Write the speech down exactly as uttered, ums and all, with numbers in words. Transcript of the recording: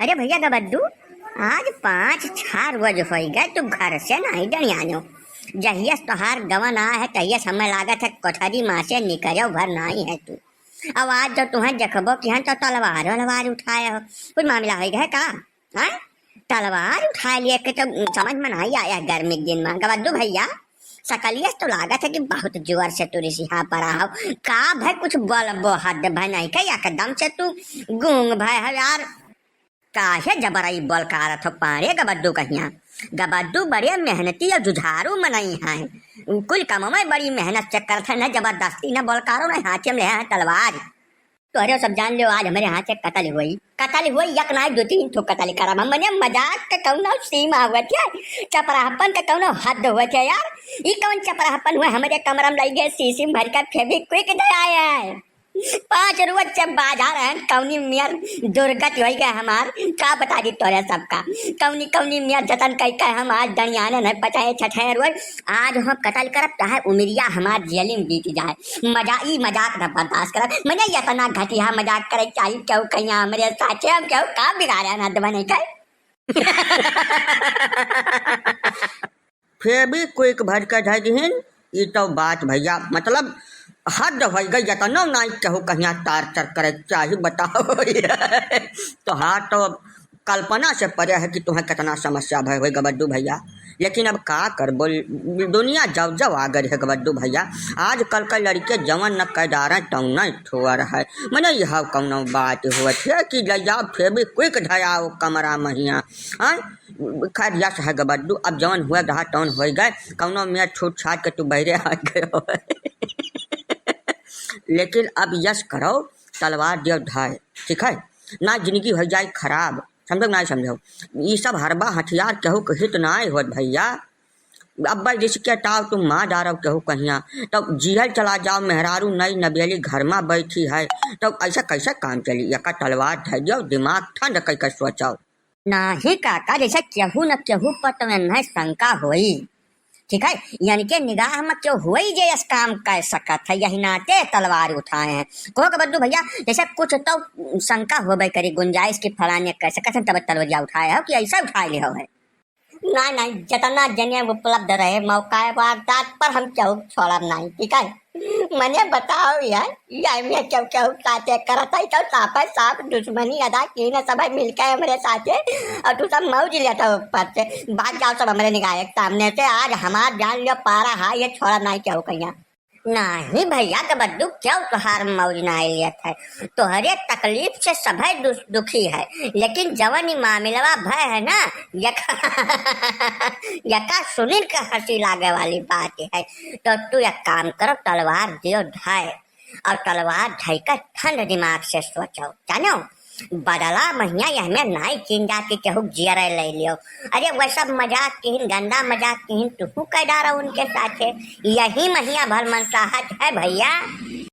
अरे भइया गबद्दू, आज पाँच छह रोज होइ गए तू घर से नाहीं डणियायो। जहियस तोहार गवन आए है तहियस हमें लागत है कोठरी मा से निकर्यो भर नाहीं है तू। अब आज जो तुहैं देखबो किहन तो तलवार वलवार उठाए हो, कुछ मामला होइ गए का? हैं? तलवार उठाए लिए के तो समझ मा नाहीं आया है गर्मी के दिन मा। गबद्दू भइया, सकलियस तो लागत है कि बहुत जोर से तू रिसिहा परा हो। का भय कुछ बोलबो हद भय नाहीं का, एकदम से तू गूंग भय हो यार। काहे जबरई बोलकारत हो पारे गबद्दू कहिया? गबद्दू बड़े मेहनती और जुझारू मनई हैं। उ कुल कमवे बड़ी मेहनत से करत है, न जबरदस्ती, न बोलकारो, न हाथे में है तलवार। तोहरे सब जान लियो, आज हमरे हाथ से कतल होई, कतल होई, एक नाहीं दो तीन ठो कतल करब हम। मने मजाक के कौनो सीमा होत है, चपराहपन के कौनो हद होत है यार। ई कौन चपराहपन हुआ, हमरे कमरा में लई गए शीशी में भर के Fevikwik दे आए हैं। पाँच रोज से बाजार है, कौनी मेर दुर्गति होइ गए हमार, का बता दी तोरे सबका। कौनी कौनी मेर जतन कई के हम आज डणियाने नहीं पचाए छठे रोज। आज हम कतल करब चाहे उमिरिया हमार जेल में बीत जाए। मजा, ई मजाक न बर्दाश्त करब। मने इतना घटिया मजाक करे चाहिए केहू कहिया हमरे साथे, हम केहू का बिगाड़े ना बने के। Fevikwik भर के धइ दिहिन, ई तो बात भइया, मतलब, हद होइ गई, इतना नाहीं केहू कहिया torture करे के चाही, बताओ। तोहार तो कल्पना से परे है कि तुहैं कितना समस्या भय होई गबद्दू भइया। लेकिन अब का करबो, दुनिया जब जब आगे रहे गबद्दू भइया। आजकल के लड़के जवन न कह डारे तौन ठोर है। मने यह कौनो बात होत है कि ले जाओ Fevikwik धयाओ कमरा महिया, हाँ? खैर, यस है गबद्दू, अब जौन हुए रहा तौन होइ गए, कौनो मेर छूट छाट के तू बहरे आ गए हो। लेकिन अब यस करो, तलवार दियो धाय, ठीक है? ना जिंदगी होइ जाए खराब, समझो नाहीं समझो? ई सब हरबा हथियार केहू के हित नाहीं होत भइया। अब भाई, जैसे क्या ताव तुम मार डारो केहू कहिया, तब जियल चला जाओ, मेहरारू नई नबेली घर मा बैठी है, तब ऐसा कैसे काम चली? एका तलवार धर दियो, दिमाग ठंड कई के सोचो। नाहीं काका, जैसे केहू न केहू पर तो एन्हे शंका होई, ठीक है, यानी के निगाह मा केहू होई जे यस काम कर सकत है, यही नाते तलवार उठाए हैं। कहो गबद्दू भइया, जैसे कुछ तो शंका होबे करी, गुंजाइश की फलाने कर सकत है, तब तलवरिया उठाए हो कि ऐसा उठाए ले हो है? नाहीं, नाहीं, जितना जने उपलब्ध रहे मौका वारदात पर हम केहू छोड़ब नाहीं, ठीक है? मने बताओ यार, ये में केहू, केहू साथे करत है तो साफे साफ दुश्मनी अदा की न, सब मिलके हमरे साथे और तू सब मौज लेत हो ऊपर से। भाग जाओ सब हमरे निगाह के सामने से, आज हमार जान लियो पारा है, ये छोड़ब नाहीं केहू कहिया। नाहीं भइया गबद्दू, केहू तोहार मौज नाहीं लेत है? तोहरे तकलीफ से सभे दु-, दुखी है, लेकिन जवन ई मामिलवा भय है ना, यका, यका सुनिन के हँसी लागे वाली बात है। तो तू एक काम करो, तलवार दियो धाय, और तलवार धइ के ठंड दिमाग से सोचो, जानो? बदला महिया यह में नाई चीन जाके केहू जियरे ले लियो। अरे वह सब मजाक किहिन, गंदा मजाक किहिन, तू कह डारा उनके साथे। यही महिया भर मनसाहत है भइया।